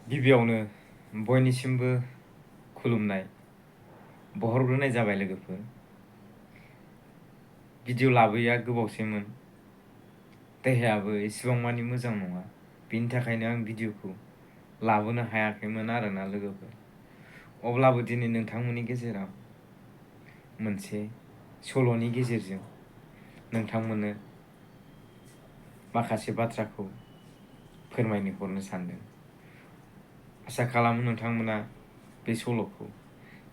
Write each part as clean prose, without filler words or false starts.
गिबियावनो बयनिसिमबो खुलुमनाय बहरग्रोनाय जाबाय लोगोफोर। भिडिअ लाबोया गोबावसैमोन, देहायाबो एसेबां मानि मोजां नङा, बिनि थाखायनो आं भिडिअखौ लाबोनो हायाखैमोन आरोना लोगोफोर। अब्लाबो दिनै नोंथांमोननि गेजेराव मोनसे सल'नि गेजेरजों नोंथांमोननो माखासे बाथ्राखौ फोरमायनो हरनो सानदों। आसा खालामो नोंथांमोना बे सल'खौ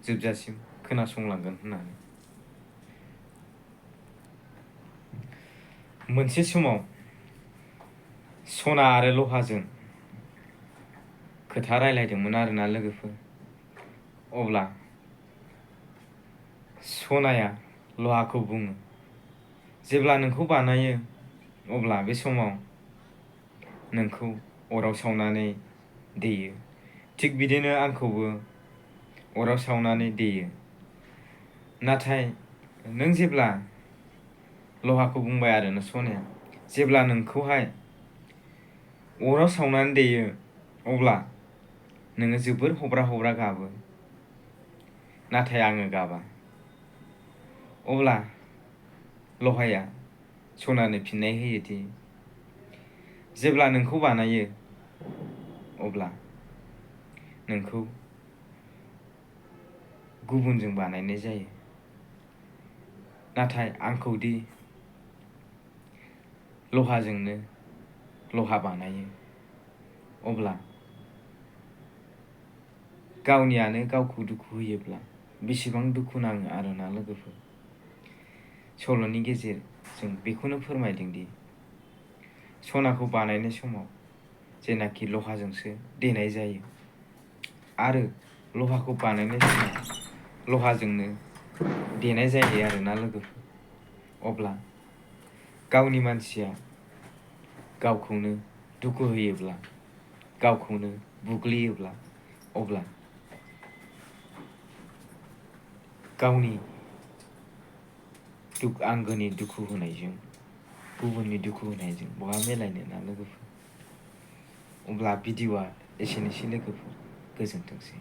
जोबजासिम खोनासंलांगोन होननानै। मोनसे समाव सना आरो लहाजों खोथा रायलायदोंमोन आरोना लोगोफोर। अब्ला सनाया लहाखौ बुङो, जेब्ला नोंखौ बानायो अब्ला बे समाव नोंखौ अराव सावनानै देयो, थिग बिदिनो आंखौबो अराव सावनानै देयो। नाथाय नों जेब्ला लहाखौ बुंबाय आरोना सनाया, जेब्ला नोंखौहाय अराव सावनानै देयो अब्ला नोङो जोबोर हब्रा हब्रा गाबो, नाथाय आङो गाबा। अब्ला लहाया सनानो फिननाय होयोदि, जेब्ला नोंखौ बानायो अब्ला नोंखौ गुबुनजों बानायनाय जायो, नाथाय आंखौदि लहाजोंनो लहा बानायो, अब्ला गावनियानो गावखौ दुखु होयोब्ला बेसेबां दुखु नाङो आरोना लोगोफोर। सल'नि गेजेरजों बेखौनो फोरमायदोंदि सनाखौ बानायनाय समाव जेनाखि लहाजोंसो देनाय जायो, आरो लहाखौ बानायनाय समाव लहाजोंनो देनाय जायो आरोना लोगोफोर। अब्ला गावनि मानसिया गावखौनो दुखु होयोब्ला, गावखौनो बुग्लियोब्ला, अब्ला गावनि आंगोनि दुखु होनायजों गुबुननि दुखु होनायजों बहा मिलायनो ना लोगोफोर। अब्ला भिडिअआ एसेनोसै लोगोफोर, गोजोनथोंसै।